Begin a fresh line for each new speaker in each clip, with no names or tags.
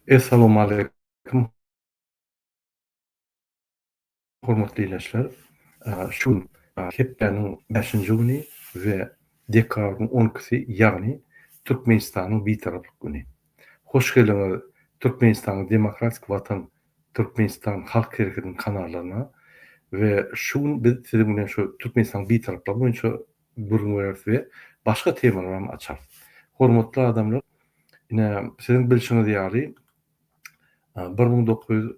Essalawmaleýkum hormatly ildeşler. Şu gün hepdäniň bäşinji güni we dekabryň on ikisi ýagny Türkmenistanyň Bitaraplyk güni. Hoş geldiňiz Türkmenistanyň Demokratik Watan Türkmenistan Halk Hereketiniň kanallaryna we şu gün biz siziň bilen şu Türkmenistanyň Bitaraplygy boýunça gürrüň bereris we başga temalary hem açarys. Hormatly adamlar, ine siziň bilşiňiz ýaly 1900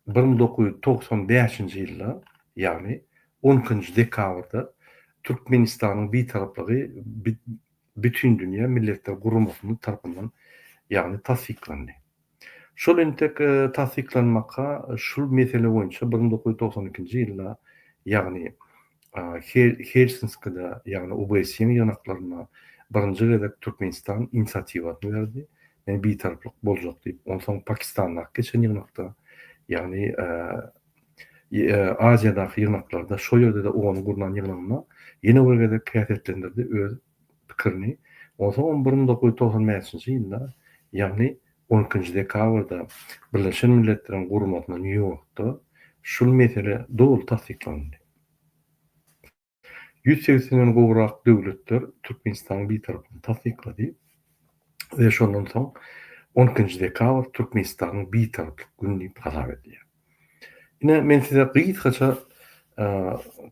1995-nji ýylda, ýagny 12-nji dekabrda Türkmenistanyň Bitaraplygy Bütindünýä Milletler Guramasynyň tarapyndan ýagny tassyklandy. Şol entek tassyklanmaka şul mesele boýunça 1992-nji ýylda, ýagny Helsinskide, ýagny OBSE-niň ýygnaklarynda birinji gezek Türkmenistan inisiatiwasyny berdi, men bitaraplyk boljak diýip, onsoň Pakistandaky geçen ýygnakda, ýagny Aziýadaky ýygnaklarda, şol ýerde-de OON-yň gurnan ýygnagynda ýene bir gezek häsiýetlendirdi öz pikirini. Onsoňam 1995-nji ýylda, ýagny on ikinji dekabrda Birleşen Milletleriň Guramasynda Nýu-Ýorkda şul mesele doly tassyklanyldy. 180-den gowrak döwletler Türkmenistanyň Bitaraplygyny tassyklady we şondan soň on ikinji dekabr Türkmenistanyň Bitaraplyk güni diýip hasap edilýär. Ine, men size gysgaça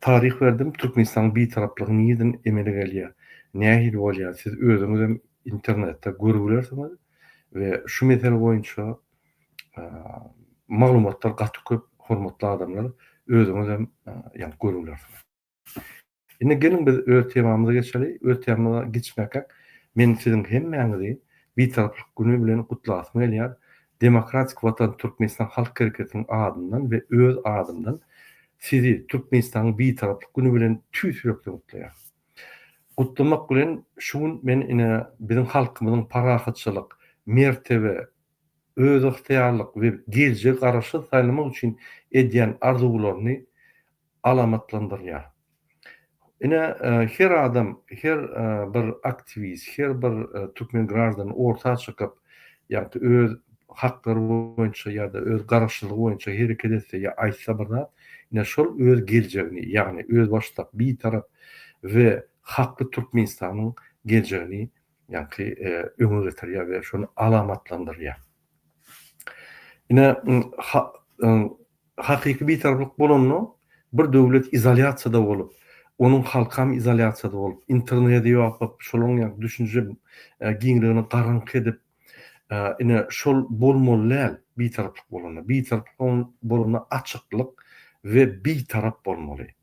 taryh berdim, Türkmenistanyň Bitaraplygy nireden emele gelýär, nähili bolýar, siz özüňizem internetde görüp bilersiňiz we şu mesele boýunça maglumatlar gaty köp, hormatly adamlar, özüňizem ýa görüp bilersiňiz. Indi geliň biz öz temamyza geçeli. Öz temamyza geçmäkäk men siziň hemmäňizi Bitaraplyk güni bilen gutlasym gelýär. Demokratik Watan Türkmenistan Halk Hereketiniň adyndan we öz adymdan sizi Türkmenistanyň Bitaraplyk güni bilen tüýs ýürekden gutlaýaryn. Gutlamak bilen şu gün men ine biziň halkymyzyň parahatçylyk, mertebe, özygtyýarlyk we geljegi garaşsyz saýlamak üçin edýän arzuwlaryny alamatlandyrýar. Ine, her adam, her bir aktiwist, her bir türkmen graždany orta çykyp, ýagty öz haklary boýunça ýa-da öz garaşsyzlygy boýunça hereket etse ýa aýtsa bir zat, ine şol öz geljegini, ýagny özbaşdak, bitarap we hakly Türkmenistanyň geljegini ýagty öňe getirýär we şony alamatlandyrýar. Ine, Hakyky bitaraplyk bolanda bir döwlet izolýasiýada bolup, onuň halkam izolýasiýada bolup, internedi ýapyp, şolaryň ýaly düşünje giňligini garaňky edip, ine şol bolmaly däl bitaraplyk bolanda. Bitaraplyk bolanda açyklyk we bitarap bolmaly.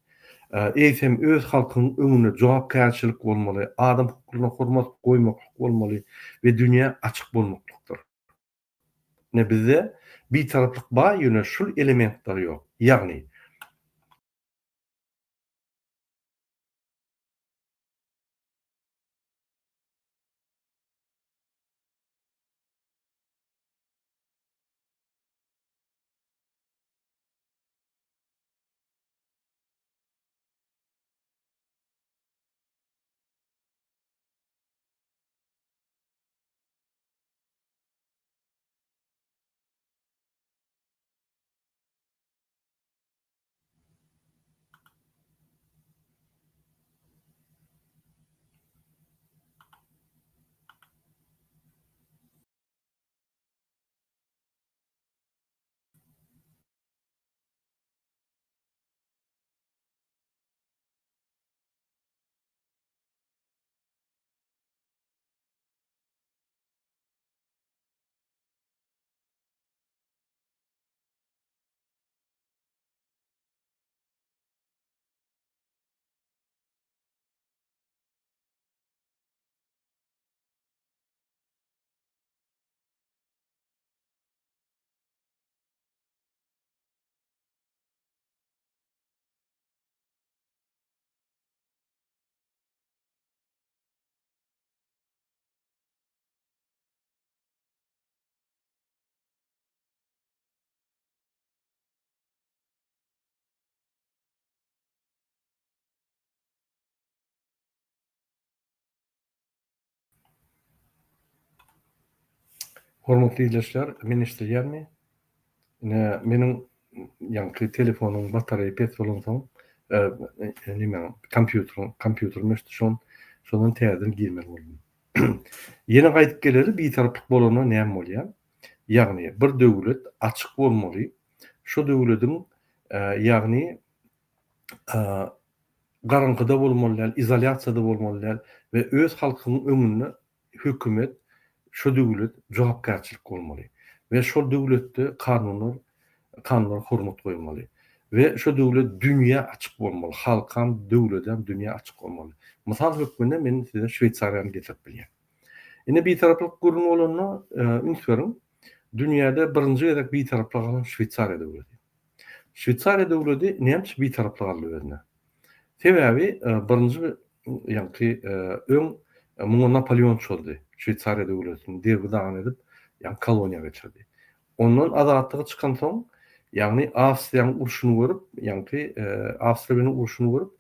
Eýsem öz halkyň öňünde jogapkärçilik bolmaly, adam hukuklaryna hormat goýmaklyk bolmaly we dünýä açyk bolmaklykdyr. Ine bizde bitaraplyk bar ýöne şul elementler ýok. Ýagny. Hormatly ildeşler, men eşidilýärmi? Ine, meniň ýaňky telefonyň batareýi pes bolansoň, nemäň, kompýuteriň, kompýuterim öçdi, şon, şondan täzeden girmeli boldum. Ýene gaýdyp geleli, bitaraplyk bolanda näme bolýar? Ýagny, bir döwlet açyk bolmaly, şo döwlediň, ýagny, garaňkyda bolmaly däl, izolýasiýada bolmaly däl we öz halkynyň öňünde hökümet, şo döwlet jogapkärçilik bolmaly we şol döwletde kanunlar kanunlara hormat goýmaly we şo döwlet dünýä açyk bolmaly, halkam, döwledem dünýä açyk bolmaly. Mysal hökmünde men size Şweýsariýany getirip bilýän. Indi bitaraplyk gürrüň bolanda üns beriň, dünýäde birinji gezek bitaraplyk alan Şweýsariýa döwleti. Şweýsariýa döwleti näme üçin bitaraplyk aldy özüne? Sebäbi birinji ýaňky öň muňa Napoleon çozdy. Şweýsariýa döwletini derbi-dagyn edip, ýaňky koloniýa geçirdi. Ondan azatlyga çykansoň, ýagny Awstriýanyň urşuny görüp, ýaňky Awstriýa bilen urşuny görüp,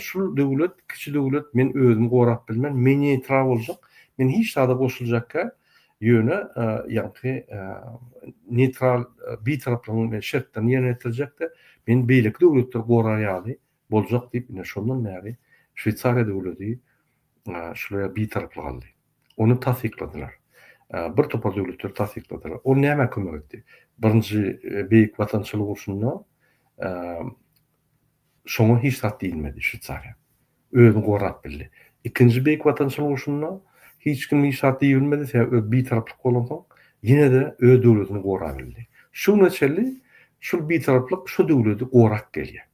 şul döwlet, kiçi döwlet, men özümi gorap bilmen, men neýtral boljak, men hiç zada goşuljakkä, ýöne ýaňky neýtral, bitaraplygyň men şertlerini ýerine ýetirjek-de, men beýleki döwletleri gorar ýaly boljak diýip, ine şondan bäri Şweýsariýa döwleti şulara bitaraplyk aldy. Ony tassykladylar. Bir topar döwletler tassykladylar. Ol nämä kömek etdi? Birinji Beýik Watançylyk urşunda şoňa hiç zat diýilmedi Şweýsariýa. Özüni gorap bildi. Ikinji Beýik Watançylyk urşunda hiç kim hiç zat diýibilmedi, sebäbi öz bitaraplyk bolansoň, ýene-de öz döwletini gorabildi. Şu güne çenli şul bitaraplyk şu döwleti gorap gelýär.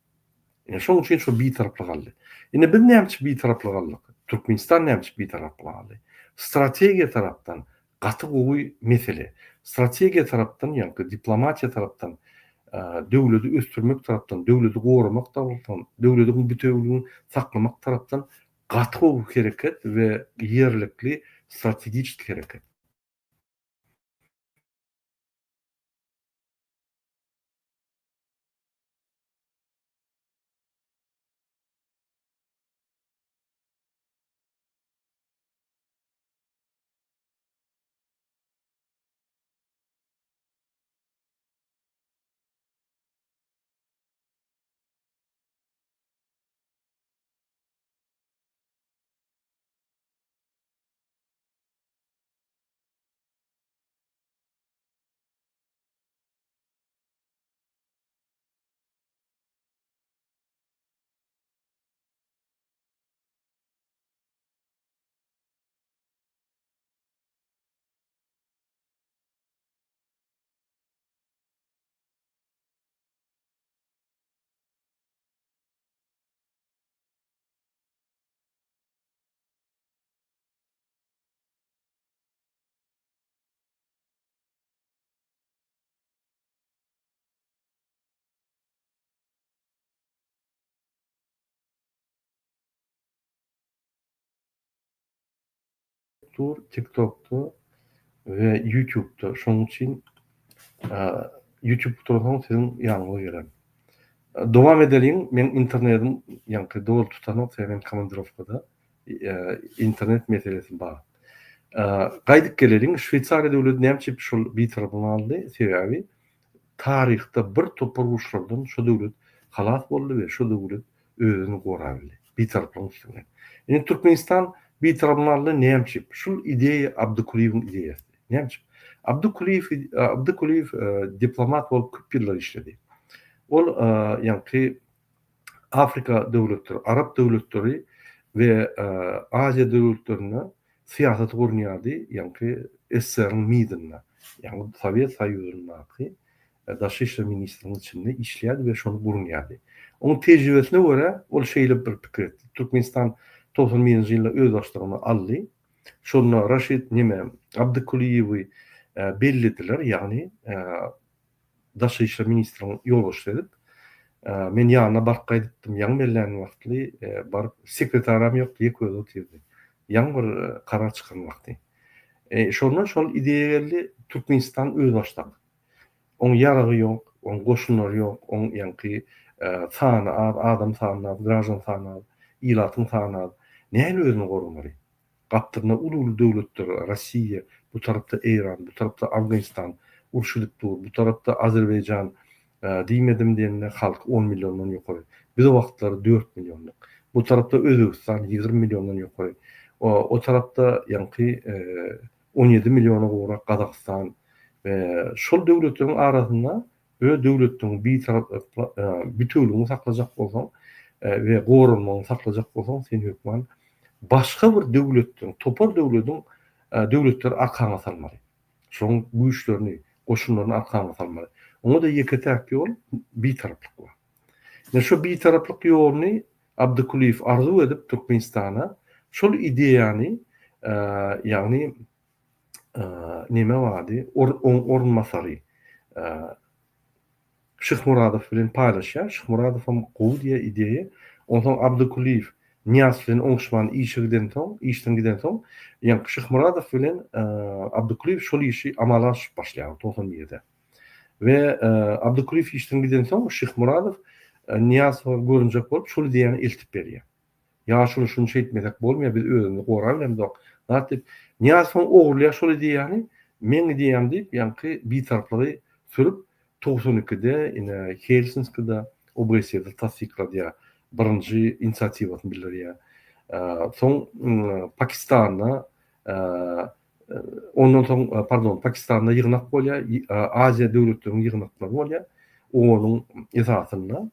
Ine şoň üçin şo bitaraplyk aldy. Indi biz näme üçin bitaraplyk aldyk? Türkmenistan näme üçin bitaraplyk aldy? Strategiýa tarapdan gaty gowy mesele. Strategiýa tarapdan ýaňky diplomatiýa tarapdan döwleti ösdürmek tarapdan, döwleti goramak tarapdan, döwletiň bütewligini saklamak tarapdan gaty gowy hereket we ýerlikli strategiçki hereket. Dur TikTokda we YouTube'da. Şonuň üçin YouTube tutansoň siziň ýanyňyza gelen. Dowam edeliň. Meň internetim ýaňky doly tutanok, sebäbi men komandirowkada. Internet meselesi bar. Gaýdyp geleliň. Şweýsariýa döwleti näme üçin şol bitaraplygyny aldy? Sebäbi taryhda bir topar uruşlardan şo döwlet halas boldy we şo döwlet özüni gorabildi. Bitaraplygyň üsti bilen. Indi Türkmenistan Bitaraplygyny aldy näme üçin? Şul ideýa Abdy Kulyýewiň ideýasy. Näme üçin? Abdy Kulyýew Abdy Kulyýew diplomat bolup köp ýyllar işledi. Ol ýaňky Afrika döwletleri, arap döwletleri we Aziýa döwletlerinde syýasaty gurnýardy, ýaňky SSR-iň MID-inde, ýagny Sowet Soýuzyndaky Daşary işler ministrliginiň içinde işleýärdi we şony gurnýardy. Onuň tejribesine görä, ol şeýle bir pikir etdi. Türkmenistan 91-nji ýylda özbaşdagyny aldy. Şonda Raşid neme, Abdy Kulyýewi bellediler, ýagny Daşary işler ministriniň ýolbaşçysy edip. Men ýanyna baryp gaýdypdym, ýaňy bellän wagtly baryp, sekretaram ýokdy, ýeke özi otyrdy. Ýaňy bir karar çykan wagty. Şonda şol ideýa geldi, Türkmenistan özbaşdak. Oň ýaragy ýok, oň goşunlary ýok, oň ýaňky sany az, adam sany az, graždan sany az, ilatyň sany az. Nähili özüni goramaly? Gapdalynda uly-uly döwletler, Rossiýa. Bu tarapda Eýran, bu tarapda Afganistan uruş edip dur, bu tarapda Azerbaýjan diýmedim diýende halky on milliondan ýokary. Biz o wagtlary dört milliondyk. Bu tarapda Özbegistan 20 milliondan ýokary. O, o tarapda ýaňky 17 milliona gowrak Gazagystan we şol döwletleriň arasynda öz döwletiňi bitarap bütewligiňi saklajak bolsaň we goranmagyňy saklajak bolsaň sen hökman başga bir döwletden topar döwlediň döwletleri arkaňa salmaly. Şoň güýçlerini, goşunlaryny arkaňa salmaly. Oňa-da ýeke-täk ýol bitaraplyk bar. Ine şo bitaraplyk ýoluny Abdykulyýew arzuw edip Türkmenistana şol ideýany ýagny neme bardy, oň orunbasary Şyhmyradow bilen paýlaşýar. Şyhmyradowam gowy diýýär ideýa. Onsoň Abdykulyýew Nyýazow bilen oňuşman işe gidensoň, işden gidensoň, ýaňky Şyhmyradow bilen Abdykulyýew şol işi amala aşyryp başlaýarlar 91-de. We Abdykulyýew işden gidensoň Şyhmyradow Nyýazowa görünjek bolup şol ideýany eltip berýär. Ýaşuly şuny şeýtmesek bolmaýar biz özümizi gorabilemzok zat diýip Nyýazowyň ogurlaýar şol ideýany meň ideýam diýip ýaňky bitaraplygy sürüp 92-de ine Helsinskide OBSE-de tassykladýar birinji inisiatiwasyny bildirýär soň Pakistanda ondan soň pardon Pakistanda ýygnak bolýar Aziýa döwletleriniň ýygnaklary bolýar onuň esasynda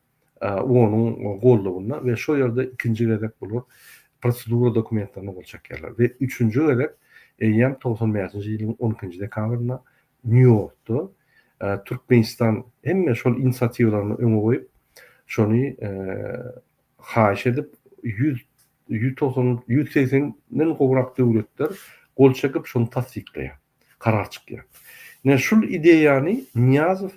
onuň goldawynda we şo ýerde ikinji gezek bular prosedura dokumentlerine gol çekýärler we üçünji gezek eýýäm 95-nji ýylyň 12-nji dekabrynda Nýu-Ýorkda Türkmenistan hemme şol inisiatiwalaryny öňe goýup, şony haýyş edip 100 190 180-den gowrak döwletler gol çekip şony tassyklaýar. karar çykýar. Ine şul ideýany Nyýazow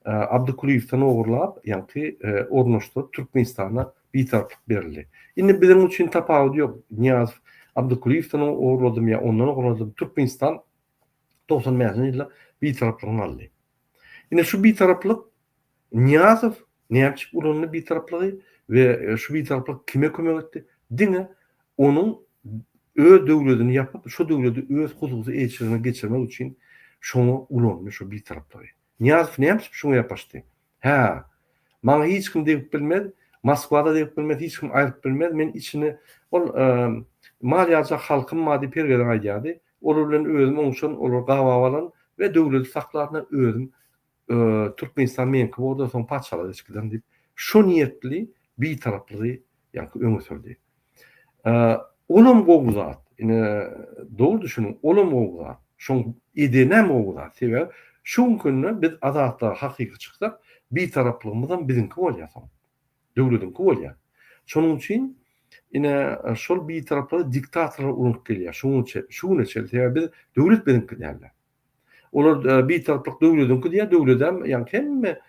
Abdykulyýewden ogurlap, ýaňky ornaşdyryp Türkmenistana bitaraplyk berildi. Indi biziň üçin tapawudy ýok. Nyýazow Abdykulyýewden ogurladymy ýa ondan ogurladymy, Türkmenistan 95-nji ýylda bitaraplygyny aldy. Ine şu bitaraplyk Nyýazow näme üçin ulandy bitaraplygy we şu bitaraplyk kime kömek etdi? Diňe onuň öz döwledini ýapyp, şo döwledi öz hususy eýeçiligine geçirmek üçin şoňa ulandy şo bitaraplygy. Nyýazow näme üçin şoňa ýapaşdy? Hä, maňa hiç kim degip bilmez, Moskwa-da degip bilmez, hiç kim aýryp bilmez, men içini ol mal ýaljak halkym bar diýip her gezek aýdýardy. Olar bilen özüm oňuşan, olary gabap alan we döwledi saklaryn özüm Türkmenistan meňki borda soň patyşalyga geçip giderin diýip, şo niýetli bitaraplygy ýaňky öňe sürdi. Olam gowy zat. Ine, dogry düşüniň, olam gowy zat. Şoň edenem gowy zat. Sebäbi şu günki günde biz azatlyga hakyky çyksak, bitaraplygymyzam biziňki bolýar soň. Döwlediňki bolýar. Şonuň üçin ine şol bitaraplygy diktatorlar ulanyp gelýär şu güne çenli. Sebäbi biz döwlet biziňki däldi. Olar Bitaraplyk döwlediňki diýýär, döwledem ýaňky hemme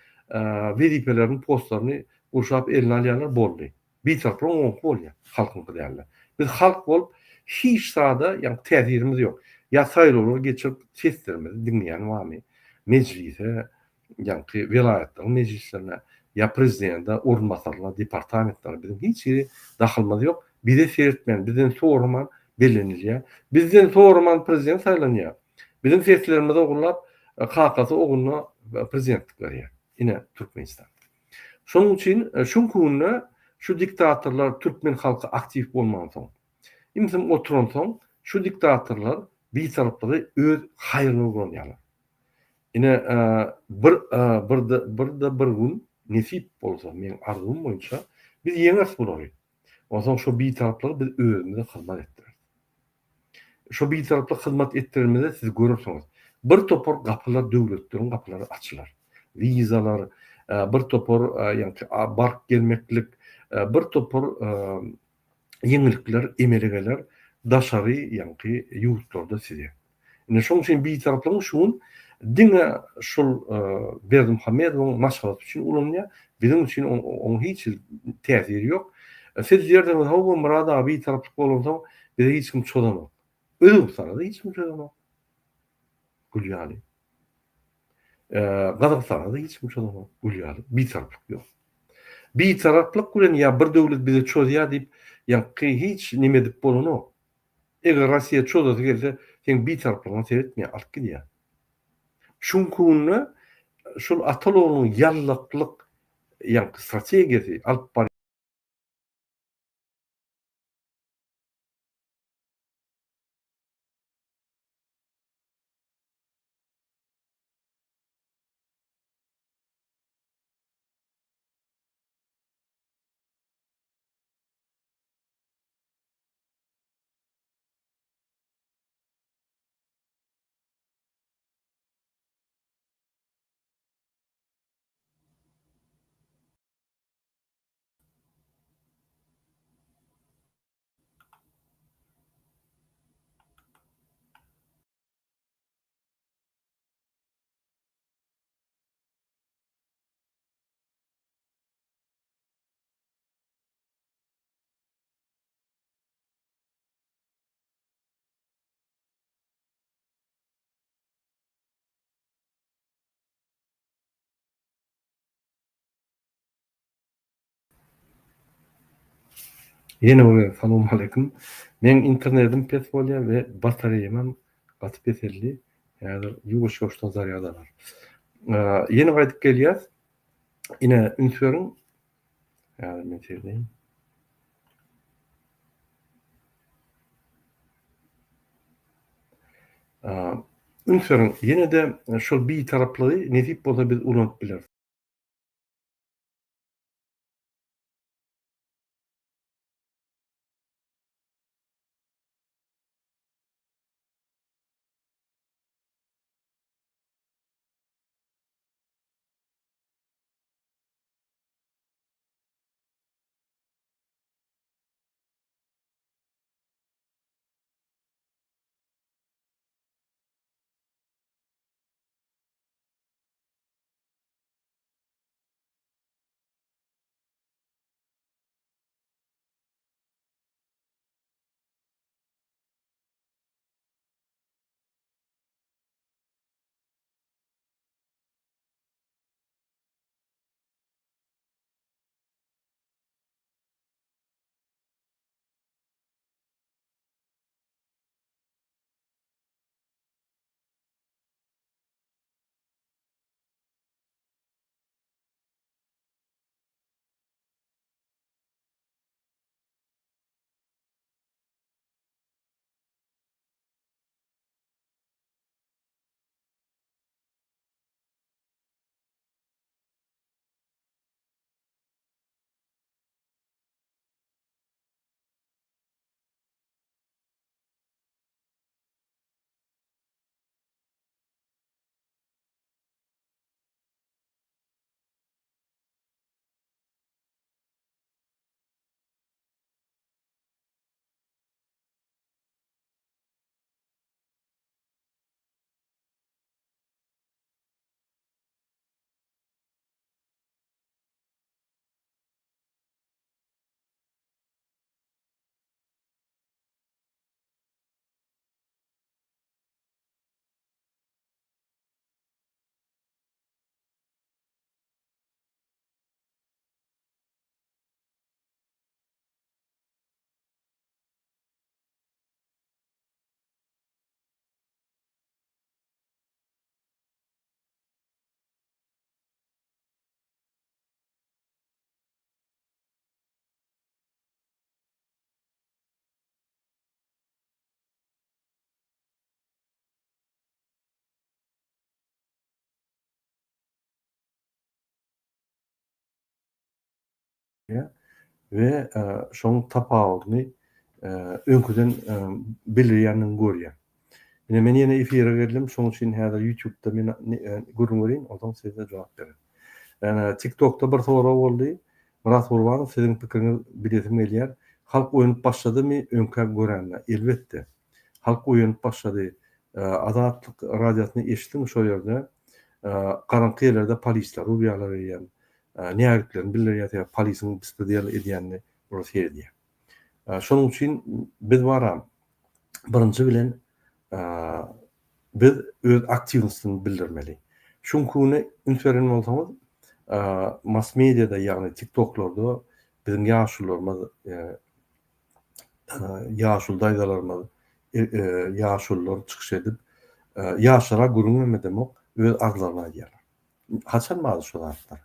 wezipelerini, postlaryny gurşap eline alýarlar, boldy. Bitaraplyk oňky bolýar, halkyňky dälde. Biz halk bolup hiç zada ýaňky täsirimiz ýok. Ýa saýlawlar geçirip seslerimizi diňleýän barmy? Mejlise, ýaňky welaýatlaryň mejlislerine ýa prezidente, orunbasarlaryna, departamentlere biziň hiç hili dahylymyz ýok. Bize seretmän, bizden soraman bellenilýär. Bizden soraman prezident saýlanýar. Biziň seslerimizi ogurlap, kakasy ogluna prezidentlik berýär. Ine, Türkmenistan. Şonuň üçin şu günde şu diktatorlar türkmen halky aktiw bolmansoň, ümsüm oturansoň şu diktatorlar bitaraplygy öz haýryna ulanýarlar. Ine, bir bir birde bir gün nesip bolsa, meň arzuwym boýunça biz ýeňeris bulary. Onsoň şo bitaraplygy biz özümize hyzmat etdireris. Şo bitaraplyk hyzmat etdirenimizde siz görersiňiz, bir topar gapylar döwletleriň gapylary açylar. Wizalar, bir topar ýaňky baryp gelmeklik, bir topar ýeňillikler emele geler daşary ýaňky ýurtlarda size. Ine şoň üçin bitaraplygyň şu gün diňe şul Berdimuhamedowyň maşgalasy üçin ulanylýar. Biziň üçin oň hiç hili täsiri ýok. Siz diýersiňiz, hawa Myrat aga bitaraplyk bolansoň bize hiç kim çozanok. Özbegistana-da hiç kim çozanok. Gül ýaly. Gazagystana-da hiç kim çozanok. Gül ýaly. Bitaraplyk ýok. Bitaraplyk bilen ýa bir döwlet bize çozýar diýip, ýaňky hiç neme edip bolanok. Eger Rossiýa çozasy gelse, Seň bitaraplygyňa seretmeýär, alyp gidýär. Şu günki günde şol ataly-ogluň ýallaklyk ýaňky strategiýasy alyp Ýene bir gezek salowmaleýkim. Meň internetim pes bolýar we batareýamam gaty peseldi. Häzir ýuwaş-ýuwaşdan zarýad alar. Ýene gaýdyp gelýäs. Ine üns beriň. Häzir men seredeýin. Üns beriň, ýene-de şol bitaraplygy nesip bolsa biz ulanyp bileris. We şoň tapawudyny öňküden bildirýändigini görýän. Ine men ýene efire geldim, şoň üçin häzir YouTube-da men gürrüň bereýin, onsoň size jogap bererin. Ýöne TikTok-da bir sorag boldy. Myrat Gurbanow siziň pikiriňiz bilesim gelýär. Halk oýanyp başladymy öňkä görände? Elbetde. Halk oýanyp başlady. Azatlyk radiosyny eşdiň şo ýerde garaňky ýerlerde polisler urýarlar eýýäm. Nägiliklerini bildirýär sebäbi polisiň bespredel edýänini bular seredýär. Şonuň üçin biz baram birinji bilen biz öz aktiwnostyny bildirmeli. Şu güne üns beren bolsaňyz mass mediada ýagny tiktoklarda biziň ýaşulularymyz ýaşuly daýzalarymyz. ýaşulular çykyş edip, ýaşlara gürrüňem edemok, öz arzlaryny aýdýarlar. Haçan bardy şo zatlar?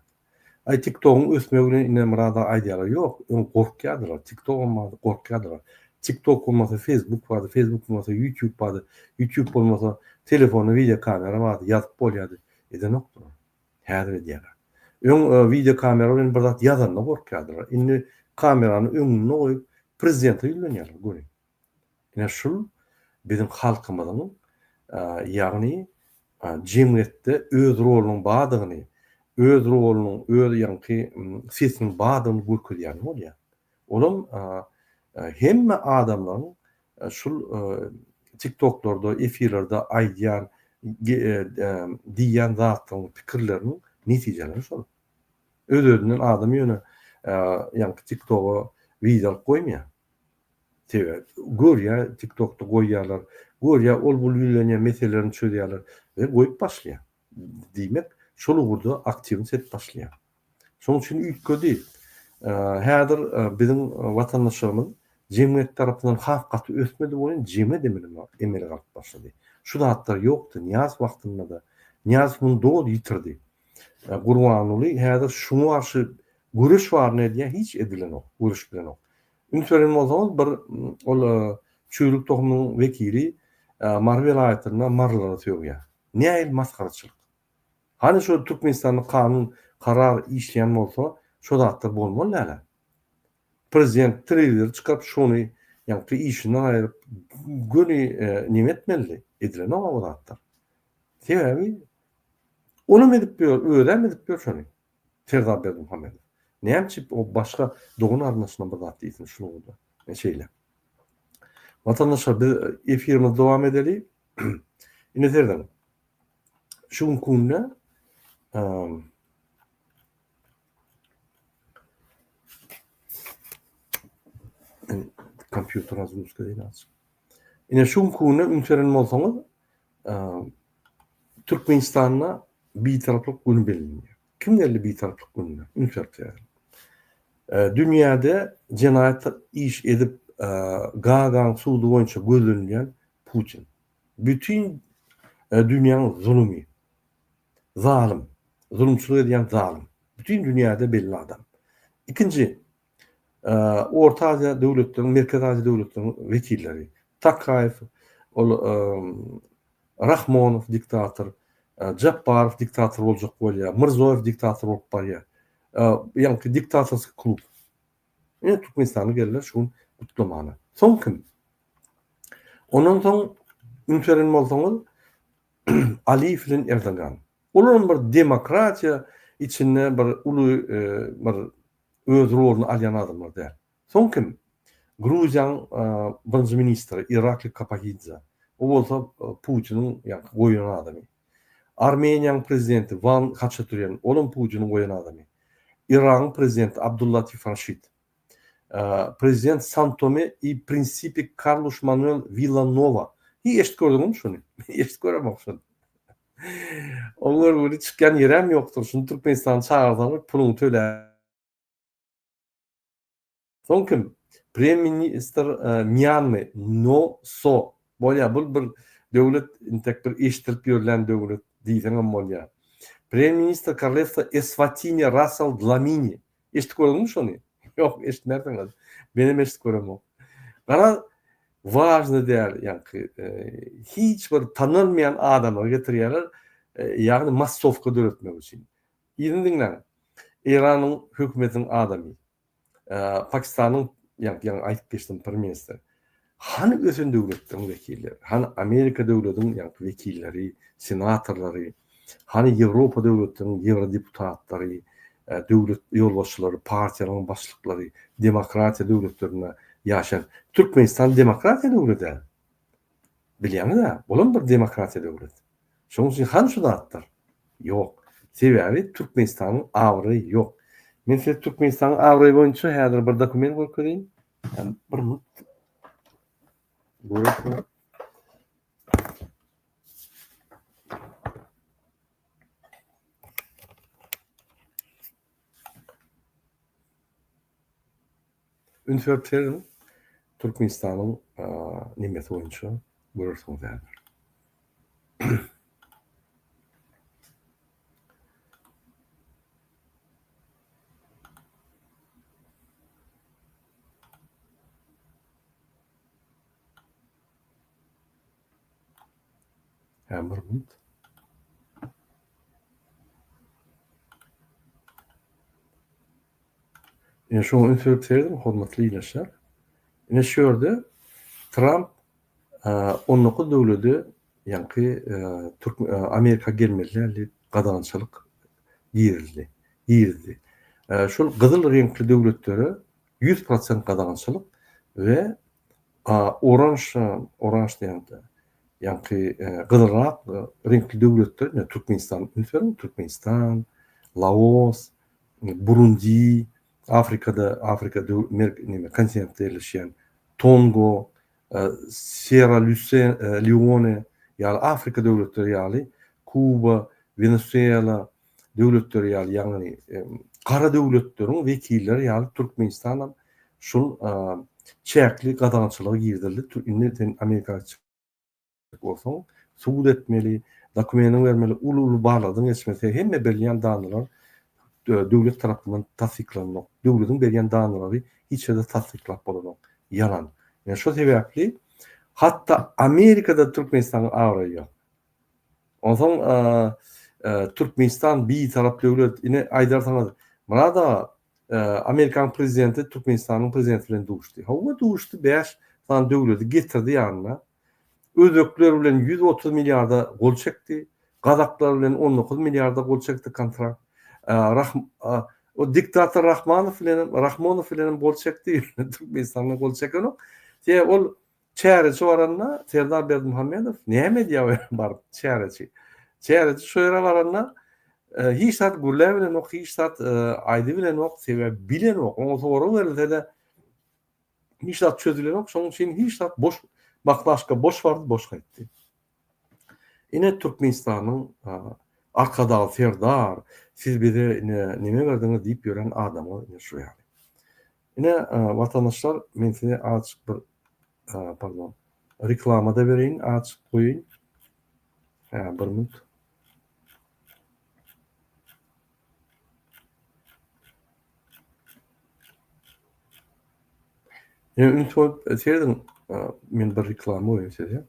Aý TikTogyň ösmegi bilen ine Myrat aga aýdýarlar, ýok, öň gorkýardylar, TikTogam bardy, gorkýardylar. TikTok bolmasa Facebook bardy, Facebook bolmasa YouTube bardy, YouTube bolmasa telefonda wideo kamera bardy, ýazyp bolýardy. Edenokdylar. Häzir edýärler. Öň wideo kamera bilen bir zat ýazanda gorkýardylar. Indi kamerany öňünde goýup prezidente ýüzlenýärler göni. Ine şul biziň halkymyzyň ýagny jemgyýetde öz rolunyň bardygyny, öz rolunyň, öz ýaňky sesiniň bardygyny görkezýäni bolýar. Olam hemme adamlaryň şul TikToklarda, efirlerde aýdýan, diýýän zatlaryň, pikirleriniň netijeleri şol. Öz-özünden adam ýöne ýaňky TikToga wideo alyp goýmaýar. Sebäbi görýär TikTokda goýýarlar, görýär ol bul ýüzlenýär meselelerini çözýärler we goýup başlaýar. Diýmek şol ugurda aktiwnyst edip başlaýar. Şonuň üçin üýtgedi. Häzir biziň watandaşlarymyz jemgyýet tarapyndan has gaty ösmedi welin jemgyýet emele galyp başlady. Şu zatlar ýokdy Nyýazow wagtynda-da. Nyýazow muny doly ýitirdi. Gurbanguly häzir şuňa garşy göreş baryny edýär hiç edilenok, göreşip bilenok. Üns beren bolsaňyz bir ol çüýrük tohumynyň wekili Mary welaýatynda marylara sögýär. Nähili masgaraçylyk. Hany şo Türkmenistanda kanun karar işleýän bolsa şo zatlar bolmaly dälä. Prezident telewizora çykaryp şony ýaňky işinden aýryp göni neme etmelidi. Edilenok o zatlar. Sebäbi olam edip ýör, özem edip ýör şony. Serdar Berdimuhamedow. Näme üçin o başga dogan garyndaşyna bir zat diýsin şul ugurda. Men şeýle. Watandaşlar biz efirimizi dowam edeli. Ine serediň. Şu günki günde kompýuter razgruzka edýän azjyk. Ine şu günki günde üns beren bolsaňyz Türkmenistanda Bitaraplyk güni bellenýär. Kim geldi Bitaraplyk gününe? Üns berip serediň. Dünýäde jenaýat iş edip Gagaň sudy boýunça gözlenilýän Putin. Bütin dünýäň zulumy. Zalym. Zulumçylyk edýän zalym. Bütin dünýäde belli adam. Ikinji, Orta Aziýa döwletleriniň, Merkezi Aziýa döwletleriniň wekilleri. Takaýew, ol Rahmonow diktator, Japbarow diktator boljak bolýar, Mirzoýew diktator bolup barýar. Ýaňky diktatorskiý klub. Ine Türkmenistana geldiler şu gün gutlamana. Soň kim? Ondan soň üns beren bolsaňyz Aliýew bilen Erdogan. Olaram bir demokratiýa içinde bir uly bir öz roluny alýan adamlar däl. Soň kim? Gruziýanyň birinji ministri Irakli Kapahidze. O bolsa Putiniň ýaňky goýan adamy. Armeniýanyň prezidenti Wan Haçaturýan, olam Putiniň goýan adamy. Yragyň prezidenti Abdullatif Raşid. Prezident San-Tome i Prinsipi Karluş Manuel Willanowa. Hiý eşidip gördüňizmi şuny? Men eşidip göremok şuny. Oň görgüli çykýan ýerem ýokdur. Şuny Türkmenistana çagyrsaňyz puluňy töläp. Soň kim? Prem ministr Mýanmy No So. Bolýar bul bir döwlet intek bir eşdilip ýörlen döwlet diýseňem bolýar. Prem ministr Korolewstwa Eswatini Rassel Dlamini. Eşidip gördüňmi şony? Ýok eşitmersiňiz. Menem eşidip göremok. Garaz wažny däl ýaňky hiç bir tanalmaýan adamlary getirýärler ýagny massowka döretmek üçin. Yzyny diňläň. Eýranyň hökümetiniň adamy. Pakistanyň ýaňky ýaňy aýdyp geçdim premýer-ministr. Hany ösen döwletleriň wekilleri, hany Amerika döwlediň ýaňky wekilleri, senatorlary, hany Ýewropa döwletleriniň ýewrodeputatlary, döwlet ýolbaşçylary, partiýalaryň başlyklary, demokratiýa döwletlerinde ýaşaýan. Türkmenistan demokratiýa döwledi. Bilýäňiz-ä, olam bir demokratiýa döwlet. Şonuň üçin hany şu zatlar? Ýok. Sebäbi Türkmenistanyň abraýy ýok. Men size Türkmenistanyň abraýy boýunça häzir bir dokument görkezeýin. Bir minut. Görersiňiz. Üns berip serediň. Türkmenistanyň nemesi boýunça görersiňiz häzir. Hä, bir minut. Ine şoňa üns berip serediň, hormatly ildeşler. Ine şu ýerde Tramp 19 döwlede ýaňky Türk Amerika gelmeli däl diýip gadagançylyk girizdi. Girizdi. Şol gyzyl reňkli döwletlere 100% gadagançylyk we oranž oranž diýende ýaňky gyzylrak reňkli döwletler, ine Türkmenistan üns beriň, Türkmenistan, Laos, Burundi, Afrikada, Afrika neme kontinentde ýerleşýän Tongo, Sierra Leone ýaly Afrika döwletleri ýaly, Kuba, Wenesuela döwletleri ýaly, ýagny gara döwletleriň wekilleri ýaly Türkmenistanam şul çäkli gadagançylyga girizildi. Indi sen Amerika bolsaň, subut etmeli, dokumentiňi bermeli, uly-uly barlagdan geçmeli. Hemme berilýän danylar döwlet tarapyndan tassyklananok. Döwletiň berýän danylary hiç ýerde tassyklap bolanok. Ýalan. Ýöne şo sebäpli hatda Amerikada Türkmenistanyň abraýy ýok. Onsoň Türkmenistan bitarap döwlet. Ine aýdarsyňyz, Myrat aga, Amerikanyň prezidenti Türkmenistanyň prezidenti bilen duşdy. Hawa duşdy, 5 sany döwleti getirdi ýanyna. Özbekler bilen 130 milliarda gol çekdi. Gazaklar bilen 19 milliarda gol çekdi kontrakt. Rahm o diktator Rahmanow bilen hem Rahmonow bilen hem gol çekdi. Türkmenistanda gol çekenok. Sebäbi ol çäreçi baranda Serdar Berdimuhamedow näme edýär o ýere baryp çäreçi. Çäreçi şo ýere baranda hiç zat gürläbilenok, hiç zat aýdybilenok, sebäbi bilenok. Oňa sorag berilse-de Hiç zat çözülenok, şonuň üçin hiç zat boş, baklaşka boş bardy, boş gaýtdy. Ine Türkmenistanyň Arkadag Serdar, siz bize ine neme berdiňiz diýip ýören adamlar ine şu ýaly. Ine watandaşlar men size azajyk bir pardon reklama da bereýin, azajyk goýaýyn. Hä, bir minut. Ýa üns bolup serediň, men bir reklama goýaýyn size.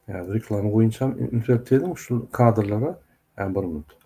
Häzir reklama goýunçam üns berip serediň şu kadrlara. Hä, bir minut.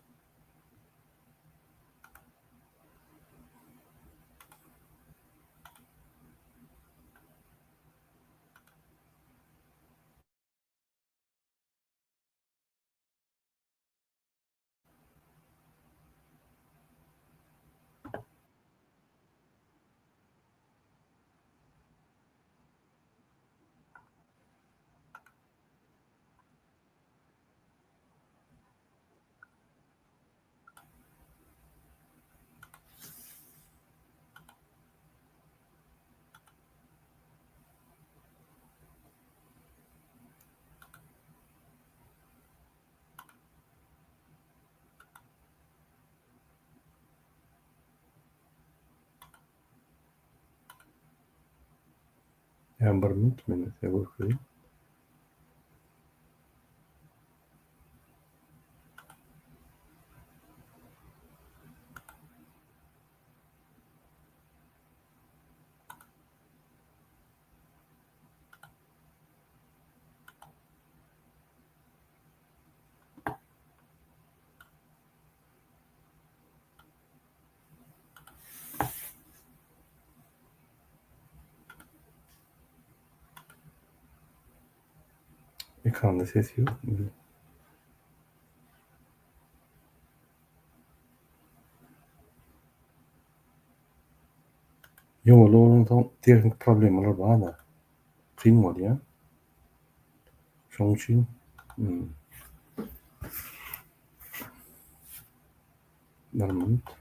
Ýa bir minut men size görkezeyim. Ekranda ses ýok. Ýoly bolansoň tehniki problemalar bar-da. Kyn bolýar. Şonuň üçin hmm. Bir minut.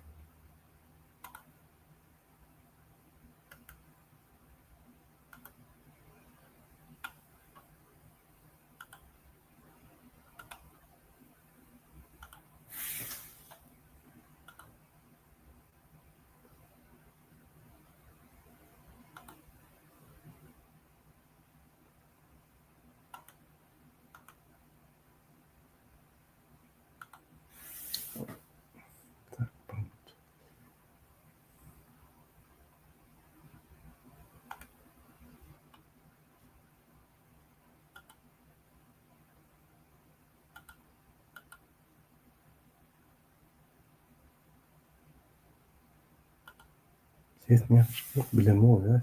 Ses näme ýok bilemok ýa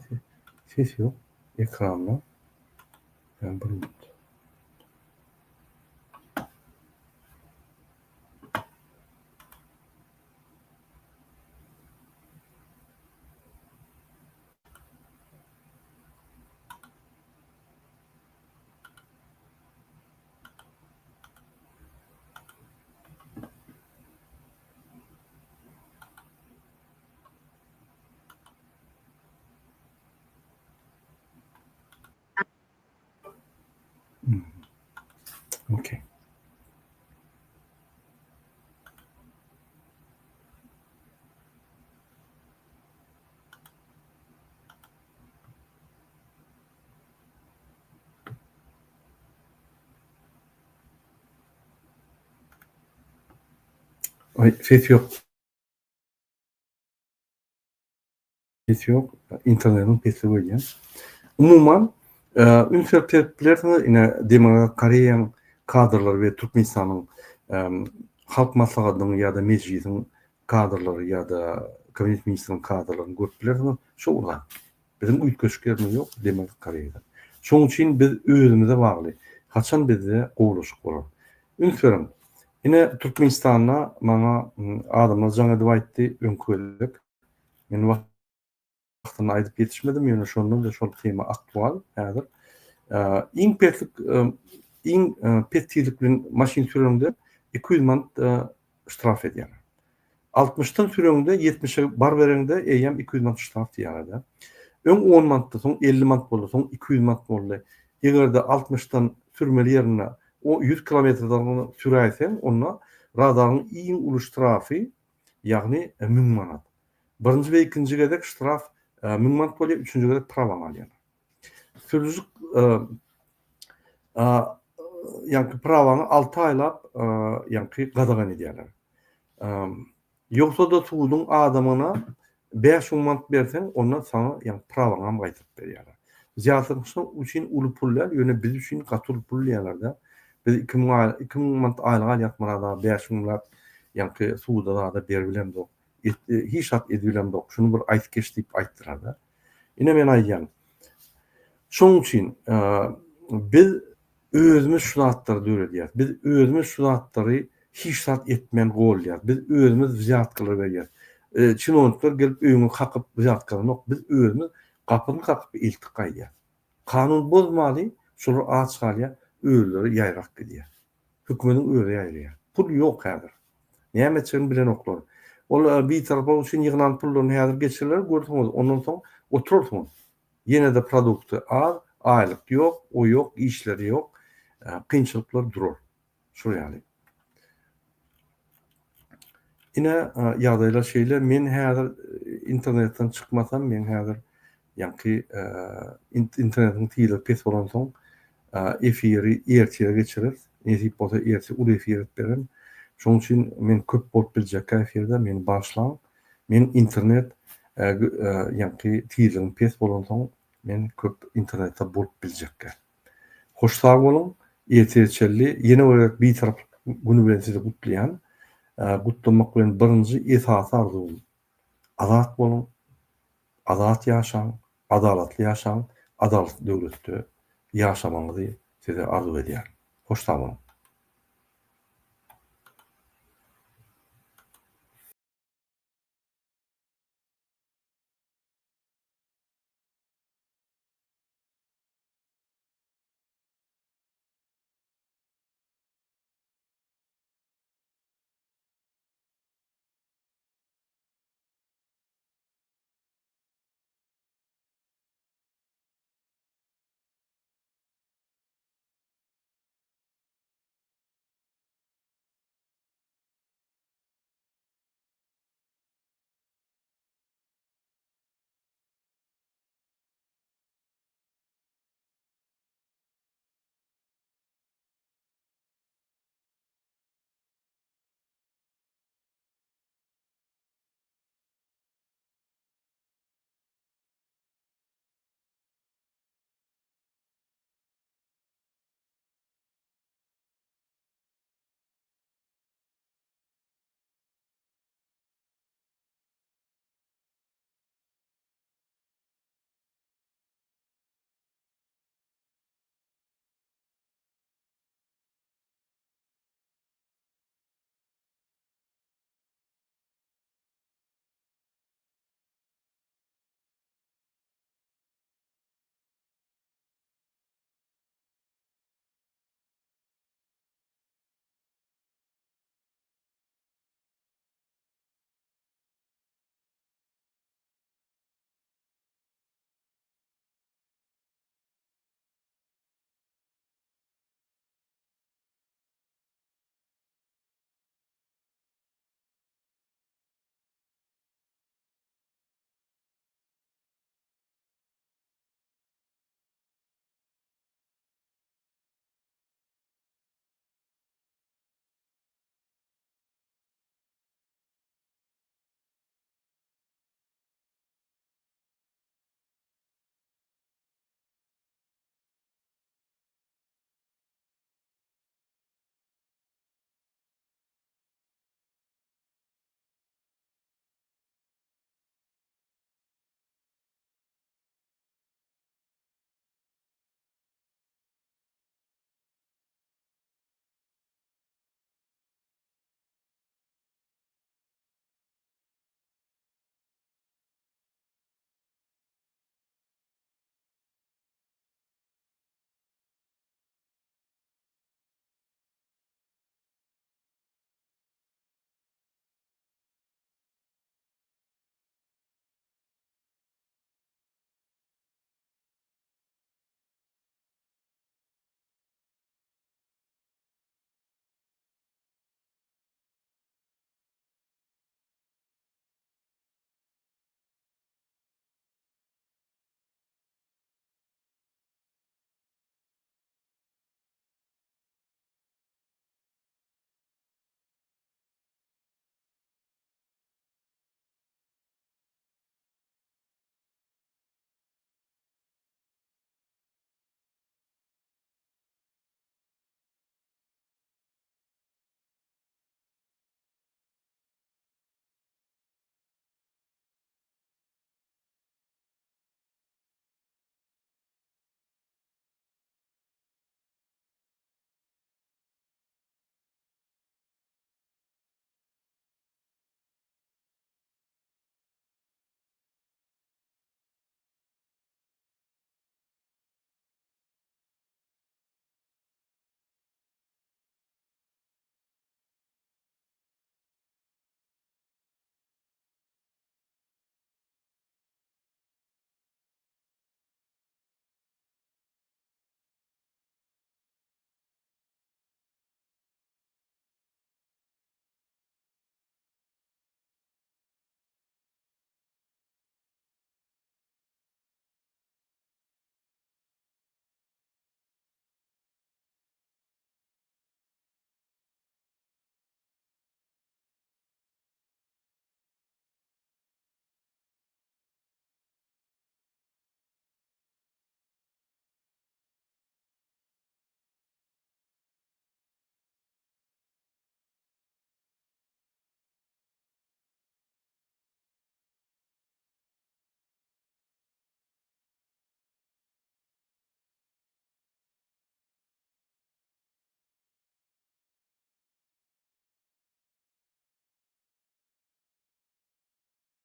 ses ýok ekranda. Ýa bir minut. Okey. Aý, ses ýok. Ses ýok. Internetiň pesligi öýdýän. Umuman, üns berip serip bilersiňiz, ine Demirgazyk Koreýaň kadrlary we Türkmenistanyň Halk Maslahatynyň ýa-da Mejlisiň kadrlary ýa-da Kabinet ministriniň kadrlaryny görüp bilersiňiz. Şo bir zat. Biziň üýtgeşik ýerimiz ýok Demirgazyk Koreýadan. Şonuň üçin biz özümize bagly. Haçan bizde gowulaşyk bolar? Üns beriň. Ine Türkmenistanda maňa adamlar jaň edip aýtdy öňki gezek. Men wagtynda aýdyp ýetişmedim, ýöne şonda-da şol tema aktual häzir. Iň peslik iň pes tizlik bilen maşyn süreňde 200 manat ştraf edýärler. Altmyşdan süreňde, ýetmişe bar bereňde eýýäm 200 manat ştraf diýýärler-de. Öň on manatdy, soň 50 manat boldy, soň 200 manat boldy. Eger-de altmyşdan sürmeli ýerinde o ýüz kilometrden süräýseň, onda radaryň iň uly ştrafy, ýagny 1000 manat. Birinji we ikinji gezek ştraf 1000 manat bolýar, üçünji gezek prawaňy alýarlar. Sürüjilik ýaňky prawaňy alty aýlap ýaňky gadagan edýärler. Ýogsa-da suduň adamyna 5000 manat berseň, onda saňa ýaňky prawaňam gaýtaryp berýärler. Wzýatkaçlar üçin uly pul däl, ýöne biz üçin gaty uly pul diýýärler-de. Biz 2000 aý 2000 manat aýlyk alýas Myrat aga 5000 manat ýaňky suda zada beribilemzok. Hiç zat edibilemzok. Şuny bir aýt geç diýip aýtdylar-da. Ine men aýdýan. Şonuň üçin biz özümiz şu zatlary döredýäris. Biz özümiz şu zatlary hiç zat etmän goldaýarys. Biz özümiz wzýatkalar berýäris. Çinownikler gelip öýüňe kakyp wzýatka alanok. Biz özümiz gapyny kakyp eltip gaýdýarys. Kanun bozmaly, şolar aç galýar, özleri ýaýrap gidýär. Hökümediň özi ýaýraýar. Pul ýok häzir. Näme etjegini bilenoklar. Ol bitaraplyk üçin ýygnan pullaryny häzir geçirerler, görseňiz, ondan soň oturarsyňyz. Ýene-de produkty az, aýlyk ýok, o ýok, işleri ýok, kynçylyklar durar. Şol ýaly. Ine, ýagdaýlar şeýle. Men häzir internetden çykmasam, men häzir ýaňky internetiň tizligi pes bolansoň, efiri ertire geçireris. Nesip bolsa ertir uly efir edip bererin. Şonuň üçin men köp bolup biljekkä efirde, meni bagyşlaň. Men internet ýaňky tizligim pes bolansoň, men köp internetde bolup biljekkä. Hoş sag boluň. Ertire çenli ýene bir gezek Bitaraplyk güni bilen sizi gutlaýan. Gutlamak bilen birinji esasy arzuwym azat boluň, azat ýaşaň, adalatly ýaşaň, adalatly döwletde ýaşamagyňyzy size arzuw edýärin. Hoş sag boluň.